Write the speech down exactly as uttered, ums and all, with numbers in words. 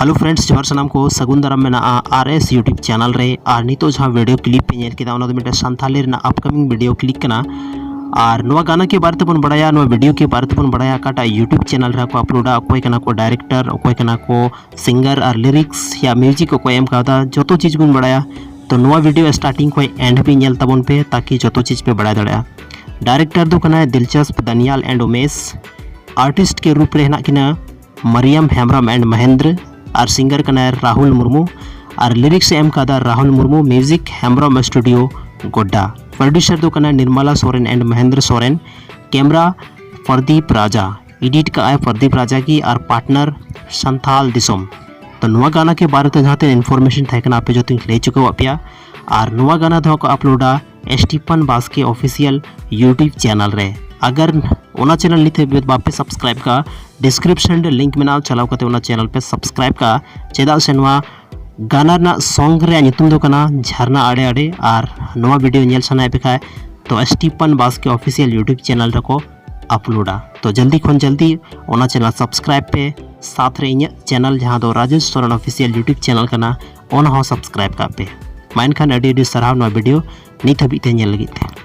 Hello friends, ᱡᱚᱦᱟᱨ ᱥᱟᱱᱟᱢ ᱠᱚ, ᱥᱟᱹᱜᱩᱱ ᱫᱟᱨᱟᱢ ᱢᱮᱱᱟᱜᱼᱟ ᱟᱨ ᱮᱥ YouTube channel ᱨᱮ᱾ ᱟᱨ ᱱᱤᱛᱚᱜ ᱡᱟᱦᱟᱸ video clip ᱯᱮ ᱧᱮᱞ ᱠᱮᱫᱟ, ᱚᱱᱟ ᱫᱚ ᱢᱤᱫᱴᱮᱱ ᱥᱟᱱᱛᱷᱟᱞᱤ ᱨᱮᱱᱟᱜ upcoming video clip ᱠᱟᱱᱟ᱾ ᱟᱨ ᱱᱚᱣᱟ ᱜᱟᱱᱟ ᱠᱮ ᱵᱟᱨᱮ ᱛᱮᱵᱚᱱ ᱵᱟᱲᱟᱭᱟ, ᱱᱚᱣᱟ video ᱠᱮ ᱵᱟᱨᱮ ᱛᱮᱵᱚᱱ ᱵᱟᱲᱟᱭᱟ, ᱚᱠᱟᱴᱟᱜ YouTube channel ᱨᱮ ᱠᱚ ᱟᱯᱞᱳᱰᱟ, ᱚᱠᱚᱭ ᱠᱟᱱᱟ ᱠᱚ director, ᱚᱠᱚᱭ ᱠᱟᱱᱟ ᱠᱚ singer ᱟᱨ lyrics ᱭᱟ music ᱚᱠᱚᱭ ᱮᱢ ᱠᱟᱣᱫᱟ, ᱡᱚᱛᱚ ᱪᱤᱡᱽ ᱵᱚᱱ ᱵᱟᱲᱟᱭᱟ᱾ ᱛᱚ ᱱᱚᱣᱟ video starting ᱠᱷᱚᱱ end ᱦᱟᱹᱵᱤᱡ ᱧᱮᱞ ᱛᱟᱵᱚᱱ ᱯᱮ, ᱛᱟᱠᱤ ᱡᱚᱛᱚ ᱪᱤᱡᱽ ᱯᱮ ᱵᱟᱲᱟᱭ ᱫᱟᱲᱮᱭᱟᱜᱼᱟ᱾ Director ᱫᱚ ᱠᱟᱱᱟᱭ ᱫᱤᱞᱪᱟᱥᱯ ᱫᱟᱱᱤᱭᱟᱞ and ᱩᱢᱮᱥ᱾ Artist ᱠᱮ ᱨᱩᱯ ᱨᱮ ᱦᱮᱱᱟᱜ ᱠᱤᱱᱟ ᱢᱟᱨᱤᱭᱟᱢ ᱦᱮᱢᱵᱨᱚᱢ and ᱢᱚᱦᱮᱱᱫᱨ᱾ ᱟᱨ singer ᱠᱟᱱᱟᱭ ᱨᱟᱦᱩᱞ ᱢᱩᱨᱢᱩ᱾ ᱟᱨ lyrics ᱮ ᱮᱢ ᱠᱟᱫᱟ ᱨᱟᱦᱩᱞ ᱢᱩᱨᱢᱩ, music ᱦᱮᱢᱵᱨᱚᱢ studio ᱜᱚᱰᱰᱟ᱾ Producer ᱫᱚ ᱠᱟᱱᱟᱭ ᱱᱤᱨᱢᱟᱞᱟ Soren and ᱢᱚᱦᱮᱱᱫᱨ Soren. Camera Pradip Raja, edit ᱠᱟᱜᱼᱟᱭ ᱯᱨᱚᱫᱤᱯ ᱨᱟᱡᱟ ᱜᱮ, ᱟᱨ partner ᱥᱟᱱᱛᱷᱟᱞ ᱫᱤᱥᱚᱢ᱾ ᱛᱚ ᱱᱚᱣᱟ ᱜᱟᱱᱟ ᱠᱮ ᱵᱟᱨᱮ ᱛᱮ ᱡᱟᱦᱟᱸ ᱛᱤᱱᱟᱹᱜ information ᱛᱟᱦᱮᱸ ᱠᱟᱱᱟ, ᱟᱯᱮ ᱡᱚᱛᱚᱧ ᱞᱟᱹᱭ ᱪᱩᱠᱟᱹᱣᱟᱫ ᱯᱮᱭᱟ᱾ ᱟᱨ ᱱᱚᱣᱟ ᱜᱟᱱᱟ ᱫᱚ ᱠᱚ ᱟᱯᱞᱳᱰᱟ ᱥᱴᱤᱯᱷᱟᱱ ᱵᱟᱥᱠᱮ official YouTube channel ᱨᱮ᱾ ᱟᱜᱟᱨ ᱚᱱᱟ channel ᱱᱤᱛ ᱦᱟᱹᱵᱤᱡ ᱵᱟᱯᱮ subscribe ᱠᱟᱜᱼᱟ, description ᱨᱮ link ᱢᱮᱱᱟᱜᱼᱟ, ᱪᱟᱞᱟᱣ ᱠᱟᱛᱮ ᱚᱱᱟ channel ᱯᱮ subscribe ᱠᱟᱜᱼᱟ᱾ ᱪᱮᱫᱟᱜ ᱥᱮ ᱱᱚᱣᱟ ᱜᱟᱱᱟ ᱨᱮᱱᱟᱜ song ᱨᱮᱭᱟᱜ ᱧᱩᱛᱩᱢ ᱫᱚ ᱠᱟᱱᱟ ᱡᱷᱟᱨᱱᱟ ᱟᱲᱮ ᱟᱲᱮ᱾ ᱟᱨ ᱱᱚᱣᱟ video ᱧᱮᱞ ᱥᱟᱱᱟᱭᱮᱫ ᱯᱮ ᱠᱷᱟᱡ, ᱛᱚ ᱥᱴᱤᱯᱷᱟᱱ ᱵᱟᱥᱠᱮ official YouTube channel ᱨᱮᱠᱚ ᱟᱯᱞᱳᱰᱟ᱾ ᱛᱚ ᱡᱚᱞᱫᱤ ᱠᱷᱚᱱ ᱡᱚᱞᱫᱤ ᱚᱱᱟ channel subscribe ᱯᱮ, ᱥᱟᱛ ᱨᱮ ᱤᱧᱟᱹᱜ channel ᱡᱟᱦᱟᱸ ᱫᱚ Rajesh Soren official YouTube channel ᱠᱟᱱᱟ, ᱚᱱᱟ ᱦᱚᱸ subscribe ᱠᱟᱜ ᱯᱮ᱾ ᱢᱟ ᱮᱱᱠᱷᱟᱱ ᱟᱹᱰᱤ ᱟᱹᱰᱤ ᱥᱟᱨᱦᱟᱣ ᱱᱚᱣᱟ video ᱱᱤᱛ ᱦᱟᱹᱵᱤᱡ ᱛᱮ ᱧᱮᱞ ᱞᱟᱹᱜᱤᱫ ᱛᱮ᱾